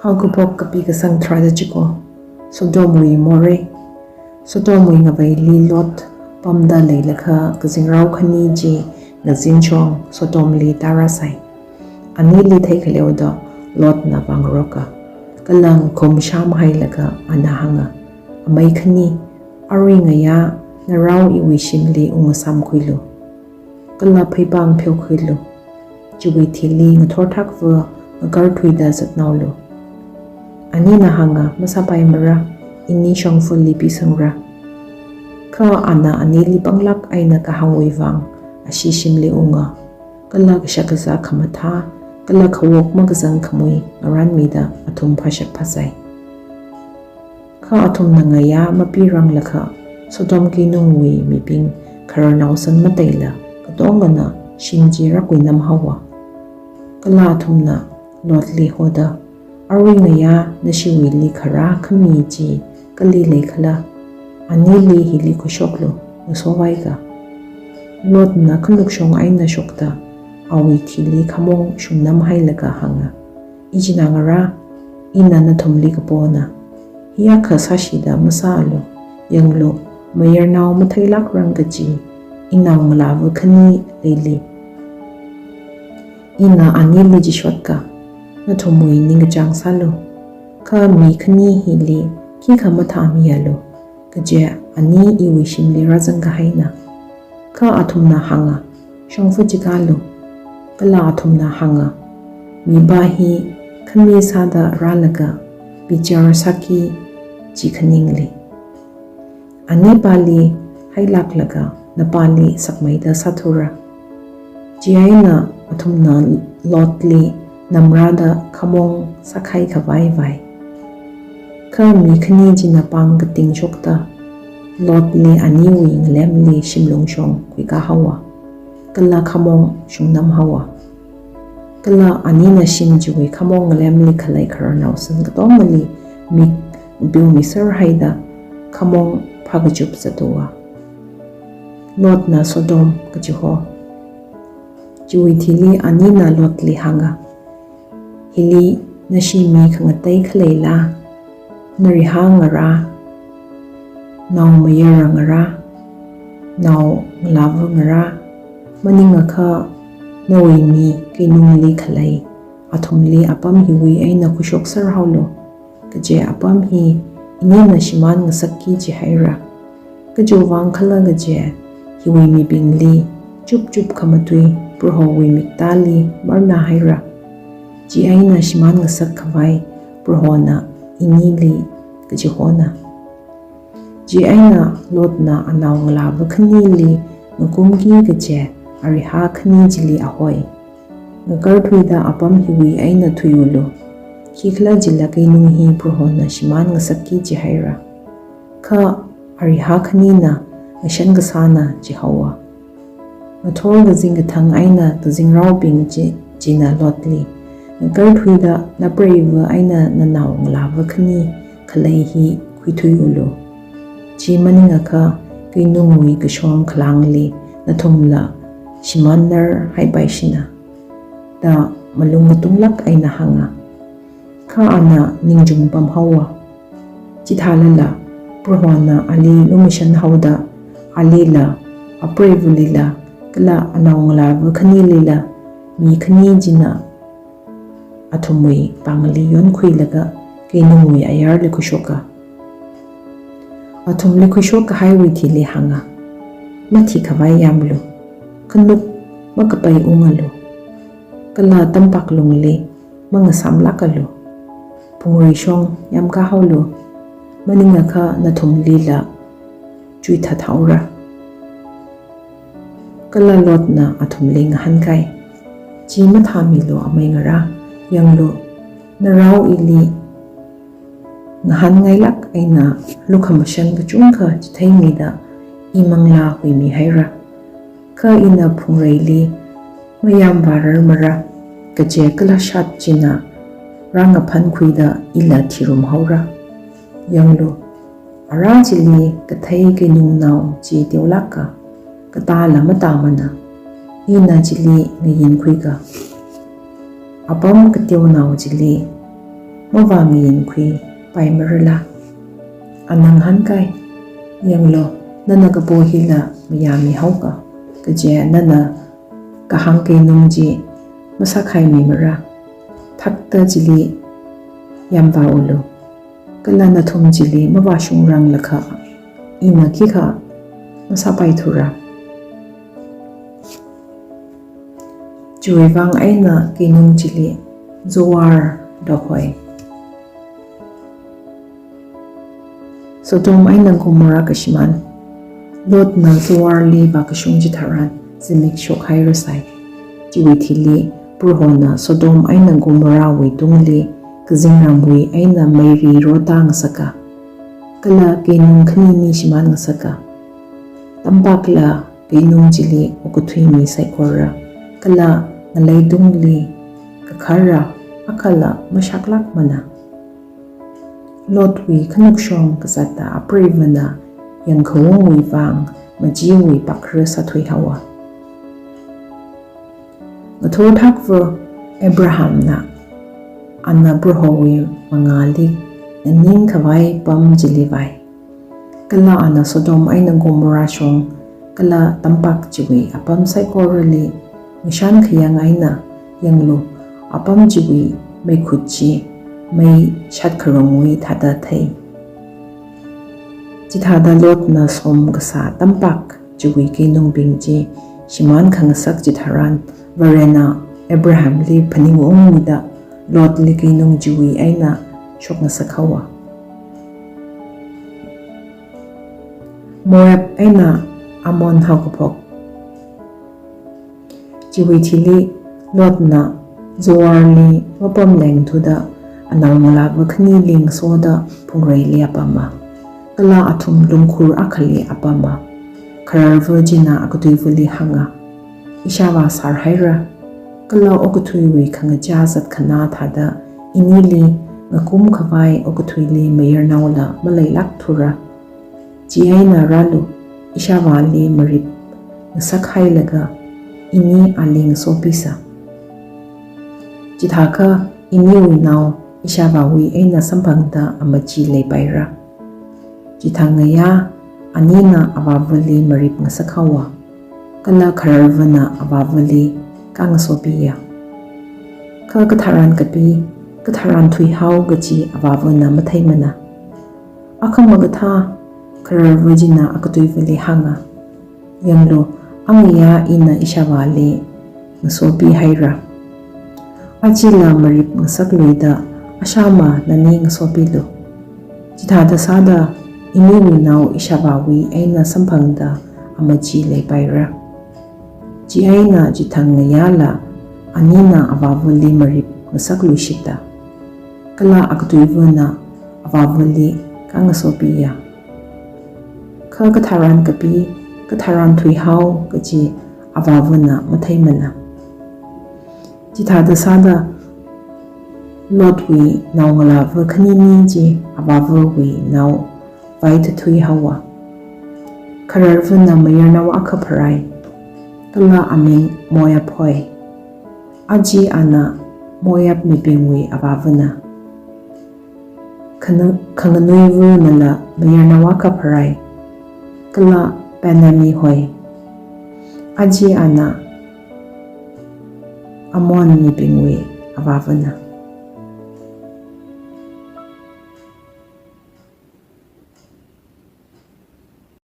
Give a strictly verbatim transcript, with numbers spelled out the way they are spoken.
Aokupok kapi kasang tharāda chiko. Sodomwui morei. Sodomwui ngaveili Lot pamda leilakha kazingrao khani chi ngazinshong Sodomli tārāsai. Anili theikhaleoda Lotna vāngaroka. Kala ngakhum shāmhailaga ana hānga, Amei khani, arui ngayā narao iwui shimli ungngasāmkhuilu. Kala pheipāng pheokhuilu. Chiwui thili ngathor thakva ngakarthuida zatnaolu. Anina hānga, Masāpaimara, ini shongfali pisangra. Kha ana anili panglāk eina kahāngwui vāng ashi shimli unga. Kala kashakazā khamathā, kala khawok makazang khamui ngarānmida athum phashap phasai. Kha athumna ngayā mapiranglakha Sodom keinungwui mibing khararnaosan mateila katongana shim chi rākhuinamhaowa. Kala athumna Lotli hoda, Arui ngayā nashiwuili kharā khami chi kali leikhala, anili hili khuishoklu, ngasovaiga. Lotna khanukshong eina shokta awui thili khamong shungnamhailaga hānga, Ichinā ngarā, ina nathumli kapona. Hiyākha sāshida masālu, yanglu, mayarnao matheilākrang kachi inaongalāva khani leili. Ina anili chishotka, Nathumwui ningkachāng sālu, kha mi khani hili khikha mathāmialu, kaje ani iwui shimli rāzangkahaina. Kha athumna hānga, Shongfa chikālu. Kala athumna hānga, Mipā hi khami sāda rālaga bichar sāki chi khaningli. Ani pāli hailāklaga napāli sakmeida sāthura. Chieina athumna Lotli namrāda khamong sākhaikhavai vai. Kha mi khani china pāng kating shokta, Lotli aniwui ngalemli shimlungshong khuikāhaowa. Kala khamong shungnamhaowa. Kala anina shim chiwui khamong ngalemli khalei khararnaosan katongali mik peumiserhaida khamong phākachup zathaowa. Lotna Sodom kachiho. Chiwui thili anina Lotli hānga, Hili nashi mi khangatei khaleila, narihā ngarā, naomayara ngarā, naongalāva ngarā, maningakha nawui mi keinungli khalei athumli apam hiwui eina khuishokserhaolu. Kaje apam hi inina shimān ngasakki jihaira. Kachiwui vāng khala kaje, hiwui mibingli chupchup khamatui Prohowui miktāli marnāhaira. Chieina shimān ngasakkhavai Prohona inili kachihona. Chieina Lotna anaongalāva khanili ngakumki kaje arihā khani chili ahoi, Ngakarthuida apam hiwui eina thuiulu. Khikhalajila keinung hi Prohona shimān ngasakki jihaira. Kha arihā khanina ngashan kasāna jihaowa. Ngathor kazing kathang eina kazingraobing chi, china Lotli, Ngakarthuida napreiva eina nanaongalāva khani khalei hi khuithuiulu. Chi maningakha keinungwui kashong khalangli nathumla shimānnar haipaishina, da malung katunglāk eina hānga. Kha ana ningchung pamhaowa. Chithālala Prohona ali lumashanhaoda, alila, apreivulila, kala anaongalāva khanilila, mi khani china athumwui pāngli yonkhuilaga keinungwui ayarli khuishoka. Athumli khuishokkahaiwui thili hānga, Mathikhavai yamlu, khanuk makapaiungalu, kala tampāk lungli mangasāmlākalu. Phungreishong yamkāhaolu, maningakha nathumlila chuithathaora. Kala Lotna athumli ngahānkai, Chi mathāmilu amei ngarā, yanglu, narao ili ngahānngailāk eina lukhamashan kachungkha chitheimida i manglā huimihaira. Kha ina phungreili mayamvārarmara, kaje kala shat china rāngaphankhuida ila thirumhaora. Yanglu, ara chili kathei keinungnao chi teolāka, katāla matāmana, ina chili ngayinkhuika. Apam kateonao chili mavāngayinkhui paimarala? Ana ngahānkai, yanglu, nana kapo hila mayāmihaoka, kaje nana kahāng keinung chi masākhaimimara. Thakta chili yāmvāulu, kala nathum chili mavāshungranglakha ina khikha masāpaithura. Chiwui vang eina keinung chili Zoar da hoi. Sodom eina Gomorrah kashimān. Lotna Zoarli vākashung chitharan zimik shokhairasai. Chiwui thili Prohona Sodom eina Gomorrahwui tungli kazingramwui eina meiri rotā ngasaka, kala keinung khanini shimān ngasaka. Tampakla keinung chili okathui mi saikora, kala ngalei tungli kakhara akhala mashaklākmana. Lotwui khanukshong kazata apreivana yangkhaungwui vang machiwui pakra sāthuihaowa. Ngathor thakva Abrahamna ana Prohowui mangāli nganing khavai pam chili vai. Kala ana Sodom eina Gomorrah shong kala tampak chiwui apam saikorali ngashan khayang eina, yanglu, apam chiwui meikhut chi mei shatkharungwui thāda thei. Chithāda Lotna som kasā tampak chiwui keinungbing chi shimān khangasak chitharan, Varena Abrahamli phaningungmida Lotli keinung chiwui eina shokngasakhaowa. Moab eina Ammon haokaphok. Chiwui thili Lotna Zoarli mapamleng thuda anaongalāva khanili ngasoda phungreili apama, kala athum lungkhur akhali apama. Khararva china akatuivali hānga, ishāvā sārhaira, kala okathuiwui khangachā zatkhanā thāda inili ngakum khavai okathuili mayarnaola maleilākthura. Chieina rālu, ishāvāli marip ngasakhailaga ini ali ngasopisa. Chithākha iniwui nao ishāvāwui eina samphangda amachi leipaira. Chithang ngayā anina avāvali marip ngasakhaowa, kala khararvana avāvali kāngasopiya. Kha katharan kapi, katharan thuihao kaji avāvana matheimana. Akhamakathā khararva china akatuivali hānga, yanglu, angayā ina ishāvāli ngasopihaira. Achila marip ngasakluida ashāma nani ngasopilu. Chithāda sāda iniwui nao ishāvāwui eina samphangda amachi leipaira. Chieina chithang ngayāla anina avāvali marip ngasakluishita, kala akatuivana avāvali kāngasopiya. Kha katharan kapi, katharan thuihao kaji avāvana matheimana. Chithāda sāda Lotwui naongalāva khanini chi avāvawui nao vaithathuihaowa. Khararvana mayarnao akha pharai, kala aming Moab hoi. Aja ana Moab mibingwui avāvana. Khana-, khanganuivanala mayarnao akha pharai, kala Benammi hoi. Aja ana Ammon mibingwui avāvana.